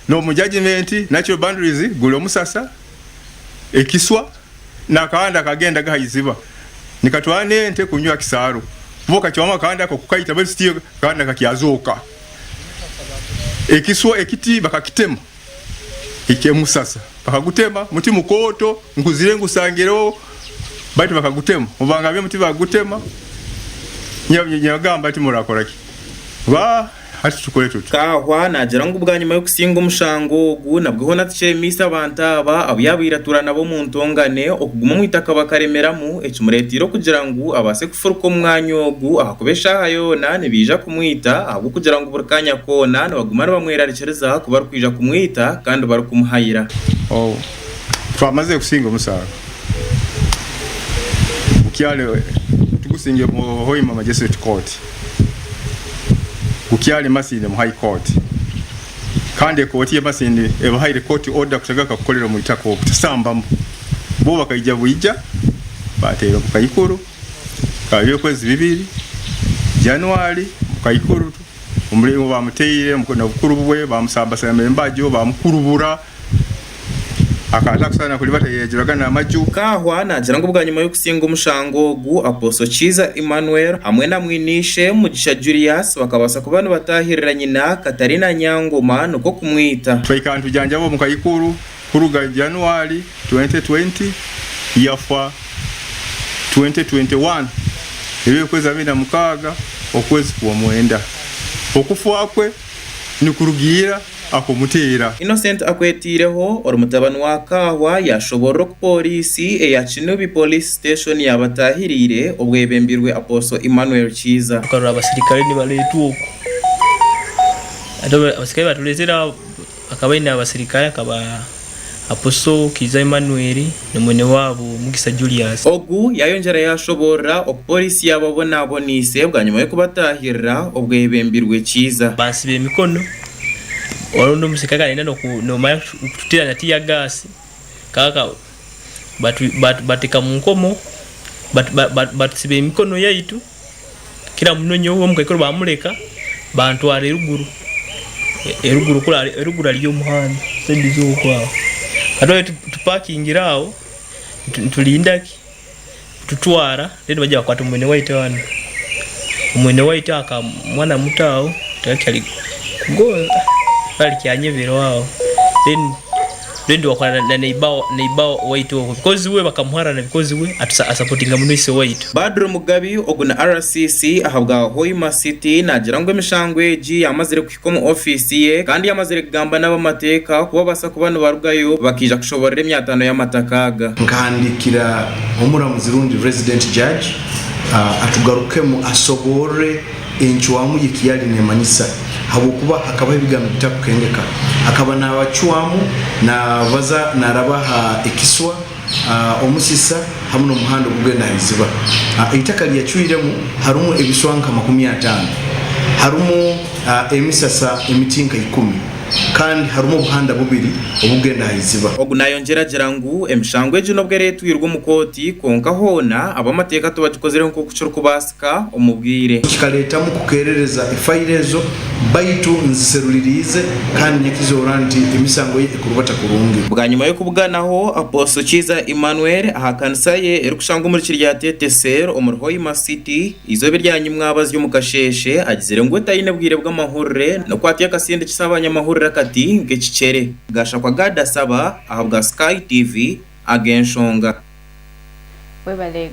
N'omu judgement natural boundaries guri omusasa, ekiswa n'akahanda akagendaga aha iziba nikatwara n'ente kunywa kisaaru. Bo bakacwamu akahanda ako kukaita baitu still akahanda kakyazooka. Ekiswa ekiti bakakitema eky'emusasa bakagutema muti mukooto nkuzire ngusangireho baitu bakagutema obangambye omuti bagutema nyagamba nti murakora ki ba hati tukore tuti. Kahwa naagira ngu bwanyima y'okusinga omushango ogu nabwo hoona tikyemeise abantu aba abu yaabaire atuura nabo omu ntongane okuguma omu itaka bakaremeramu ekimureeteire okugira ngu abaase kufuruka omu mwanya ogu ahakuba eshaaha yoona nibaija kumwita ahabw'okugira ngu buri kaanya koona nibaguma nibamwerarikiriza ku barikwija kumwita kandi barikumuhayira. Obu twamazire kusinga omusango gukyali tugusingire omu Hoima Magistrate Court, gukyali Masindi omu High Court kandi ekooti ye Masindi ebahaire court order kutagaruka kukorera omu itaka oku kutasambamu. Bo bakaija bwija bateera obukaikuru bikaba okwezi bibiri January obukaikuru omuringo bamuteire nobukuru bwe bamusambasamba embaju bamukurubura akaba atakusaana kuribata yayajuraga namaju. Kahwa naagira ngu bwanyima y'okusinga omushango ogu, Apostle Kiiza Emmanuel hamwe na mwine-ishe Mugisha Julius bakabaasa kuba nibataahirira nyina Katarina Nyangoma nikwo kumwita. Twaikara nitujanjaba omukaikuru Kuruga January 2020 yafa 2021 ebyokwezi 26 okwezi kwomwenda. Okufa kwe nikurugiira akumuteera. Innocent Akweteireho, ori mutabani wa Kahwa yashoborora oku pooriisi eya Kinubi Police Station yabatahiriire obwebembirwe Apostle Emmanuel Kiiza. Tukarora abasirikare nibareetwa oku. Hati abasirikare batureetera Akaba aine abasirikare akaba Apostle Kiiza Emmanuel na mwene waabo Mugisa Julius. Ogu yayongyera yashoboorora oku pooriisi yababonaboneise bwanyima y'okubatahirira obwebembirwe Kiiza. Bansiba emikono, waliwo n'omusirikare akaba nayenda nomanya kututeera na tiya gaasi, bateka munkomo, batusiba emikono yaitu. Kukira muno nyowe omukaikuru baamureka bantwara eruguru, eruguru kuri eruguru hariyo omuhanda saidi z'okwo aho. Hati twaba tupakingire aho niturinda ki kututwara then baija bakwata omwene waitu hanu. Omwene waitu aka mwana muto aho tari kugonza ari kyanyebero aho then. Then twakora na neighbour neighbour waitu ogwo because we bakamuharana because we asapotinga muno ise waitu. Badru Mugabi ogu ni RCC ahabwa Hoima City naagira ngu emishango egi yamazire kuhika omu ofiisi ye kandi yamazire kugamba n'abamateeka kubabaasa kuba nibarugayo bakaija kushoborora emyatano y'amataka aga. Nkahandiikira omuramuzi rundi Resident Judge atugarukemu asoborre Encwamu ye tiyali nemanyisa habwokuba hakabaho ebigambo ebitakukengeka. Akaba nabacwamu nabaza naraba ha ekiswa, omusisa hamu n'omuhanda ogugenda ha iziba. Itaka liyacwiremu harumu ebiswa nka 50, harumu emisasa emiti nka ikumi. Kandi harimu obuhanda bubiri obukugenda aha iziba. Ogu nayongyera agira ngu emishango egi nobwo eretwirwe omu kooti kwonka hoona ab'amateeka tibagikozire nk'oku kirikubaasika omu bwire. Kikaleetamu kukeerereza efayiro ezo, baitu nziseruliriize kandi nyakizoora nti emisango ye ekurubata kurungi. Bwanyima y'okubuganaho Apostle Kiiza Emmanuel aha kanisa ye erikushangwa omuri Kiryatete Cell omuri Hoima City, Eizooba erya nyimwabazyo omu kasheeshe agizire ngu taine bwire bw'amahurire n'okwatya akasindikisa abanyamahurire akati nk'ekikyere. Gashakwa Gad Asaba ahabwa Sky TV ag'enshonga. Webale.